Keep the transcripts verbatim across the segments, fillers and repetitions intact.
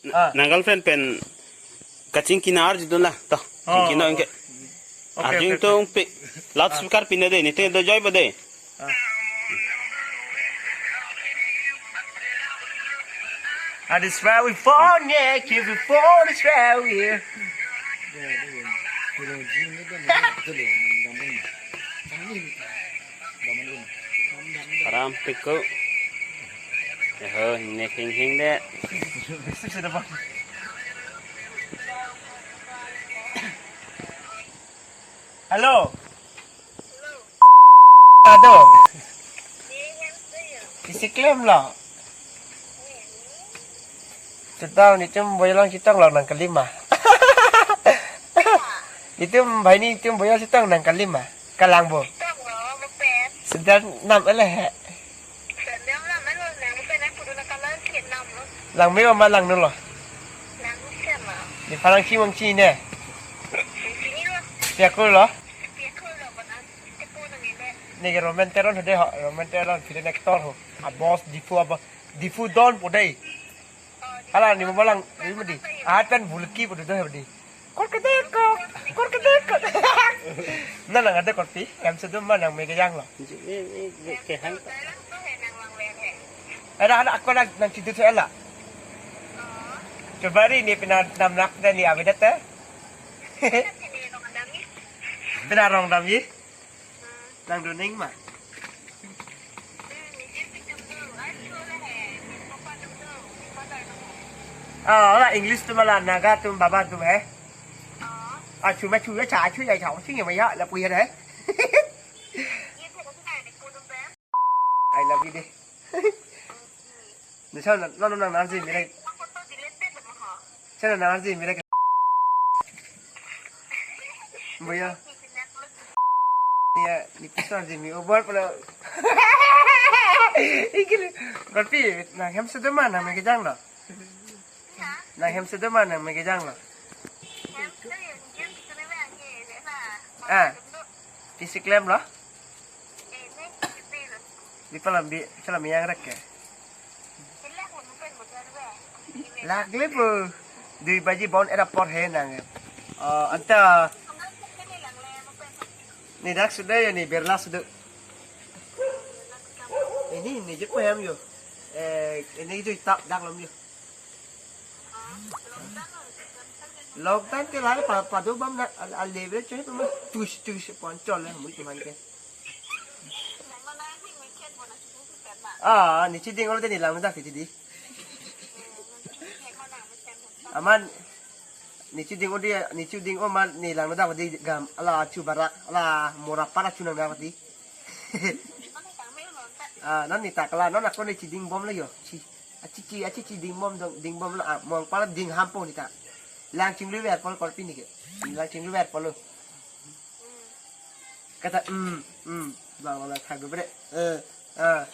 Ah. Nang girlfriend pen kachingki nang arjudun la. To. Oh, chingki non ke. Okay, arju okay, tung okay. Pi. Loudspeaker pine de, niting do joy ba de. Ah. Ah, this where we phone, yeah, keep the phone, this where we. Param piko. Eho, hingne hing hing de. Hello. Ado. Isi klemlo. Chetong, nitum boyolong chetong lo nang kalima. Itum bhai nitum boyol chetong nang kalima. Kalang bo. Sedang nam ele he. Langme ma langno lo. Di parang si wang si ne. Piakur lo. Ne ke Roman Teron hode ho, Roman Teron film actor ho. A boss Diphu, a boss Diphu Don po dei. Hala ni mo lang, ni mo di. Ahat pen bulki po do di. Kor kedek kok, kor kedek kok. Na nang ada korpi, em sedum ma nang mega yang lo. Ini, ini, ini kehang. Ada, ada, aku nang, nang situ saya lah. Coba ri ni pina namnak dan ni abedat eh. Pina rong dam ye. Nang doning ma. Ah, la English atum la Naga atum baba atum he. Ah, chu ma chu ya cha chu ya cha chu ya ma ya la pu ya he. I love you de. Ni sa na na na na si mi re. Sana nang arje mi ra ke. Boya. Ya, ni kisar arje mi over pala. Ikili. Golpi, nang hem sedema nang mega jang lo. Nang hem sedema nang mega jang lo. Ah. Pisi klem lo. Di palam bi, palam yang rek ke. Lagle po. Dui baji bon era por he nang. Oh, anta. Ni dak sudah ya ni berla sudah. Ini ni je po hem yo. Eh, ini je tap dak lom yo. Lockdown ke lale pa pado bam na al lebre choi pa ma tus tus pon chol le mui tuman ke. Ah, ni chiding olo teni lang dak chidi. Aman ni chiding odi ni chiding o man ni lang dak di gam ala chu barak ala mora para chu nang dak di. Ah, non ni takla non ako ni chiding bom le yo. Chi. Achichi, achichi ding bom dong, ding bom lo, ah, mong pala ding hampo ni ta. Lang chinglu ver pol korpi ni ke. Lang chinglu ver polo. Kata, mm, mm, bang bang thag bre. Eh, ah.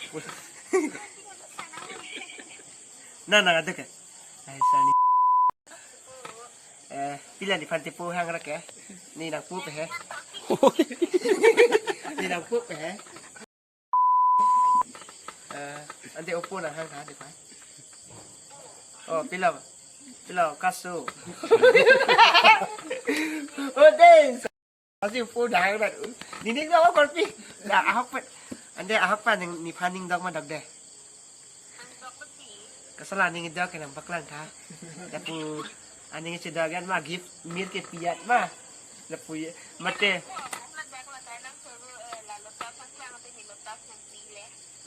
Na na ada ke. Ai sani. Eh, pila ni phan tepo hang ra ke. Ni nang pu pe he. Ni nang pu pe he. Eh, ante Oppo na hang ha de pa. Oh, pila. Pila kaso. Oh, dei. Asi Oppo dah hang dah. Ni ning dah korpi. Dah ahok pet. Ante ahok pa ning ni phan ning dok ma dok de. Kasala ning dok ke nang paklang tha. Lapu aning si dok yan ma gift mir ke piat ma. Lapu ye mate.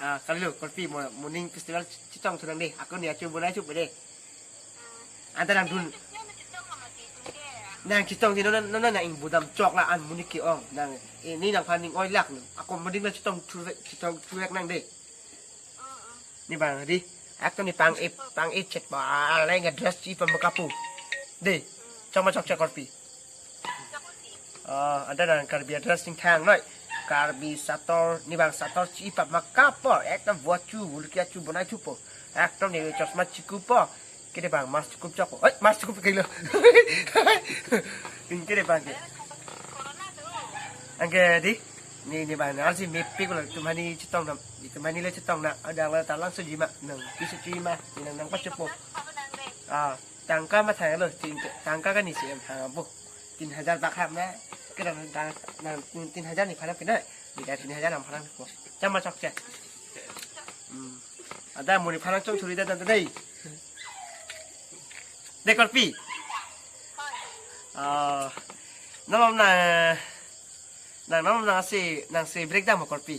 Ah, kalau korpi mo morning festival chetong thunang de. Ako ni achu bunai chu de. Anta nang dun. Nang chetong di non non nang ing budam chok la an muni ke-ong. Nang ini nang phan ning oi lak lo. Ako morning la chetong thurek chetong thurek nang de. Ni bang di. Ako ni pang ip pang ip chet ba alai nga dress chi pam kapu. De. Chok ma chok chok korpi. Oh, ada nang Karbi address ning thang noi. Karbi sator ni bang sator chi pap ma kapo. Ekta buat chu bulki achu bonai chu po. Ekta ni chosma chikupo. Kede bang mas chikup chok po. Eh, mas chikup kilo. Ing kede bang ke. Angke di. Ni ni bang na si mepik lo tumhani chetong nam. Tumhani le chetong na. Ada lo talang sujima. Nang kisu chima. Nang nang pachupo. Ah. Tangka ma thang lo, tin, tangka kan isi em thang abo. Tin hajar bak ham na. Kira nang, nang tin, tin hajar nephan ke na. Bida tin hajar nephan ko. Chama chokche. Hmm. Ada mo nephan chok churi da da dei. Dei korpi. Ah, nalom na, nang nalom nangsi, nangsi break dam korpi.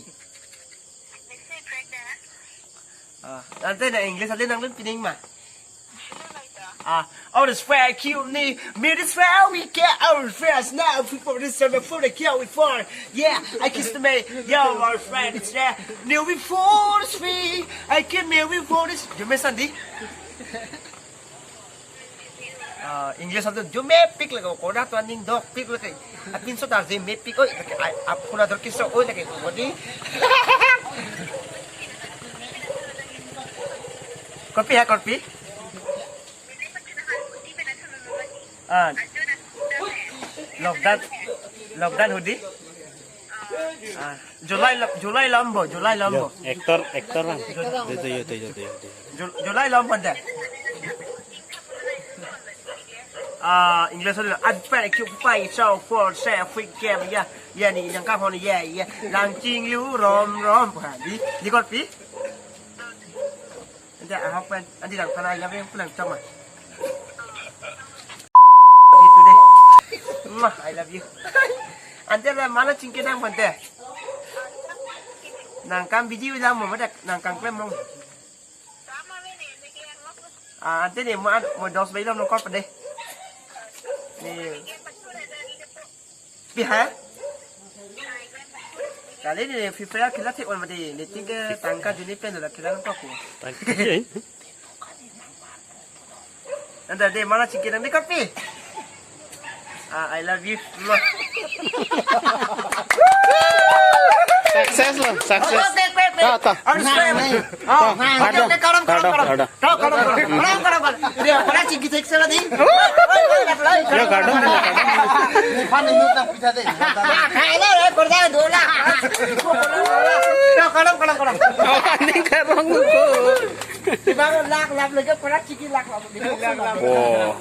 Ah, ante na English ante nang lun pining ma. Ah, all this fair cute me, me this fair we get our friends now for this summer for the kill we for. Yeah, I kiss the me, yo, our friend, it's there. New we force free, I can me we for this. You miss Andy? Ah, English ante jo mepik lake, kodak to aning dokpik lake. Apinso ta je mepik oi lake, ai, apuna dor kiso oi lake, bodi. Korpi ha, korpi? Ah. Lockdown, lockdown hudi? Ah, July lo-, July lombo, July lombo. Yo, actor, actor lang. Actor lang. Yo, yo, yo, yo, yo, yo. Ju-, July lombo da. Ah, English hudi. Advent occupy so for say free game ya. Ya ni yang ka hon ya ya. Langching lu rom rom. Ha, di, di korpi? Ante ahok pen, ante nangphan I love you, pulang chok ma. Love you today. Mwah, I love you. Ante la mala chingki nang pante. Nangkam video lam mo madak, nangkam klem mo. Ah, ante ni mo an, mo dos bai lam nangkor pade. Ni. Pi ha? Kali ni Free Fire khela thik on mati. Ni tingke tangka juni pen la khela nangkok ko. Tangka, eh? Ante de mala chingki nang di korpi. Ah, I love you. Mwah. Success lo, success. Oh, back, back, back. Ta, ta. Harus back. Oh, nah, oke, oke, karam, karam, karam. Karam, karam, karam. Karam, karam, karam. Dia pernah ciki cek sana di. Ya, karam, karam. Ipan ini tak bisa deh. Nah, kayaknya ya, pernah dua lah. Karam, karam, karam. Oh, ini karam ko. Ibarat lak, lak lagi pernah ciki lak, lak. Oh.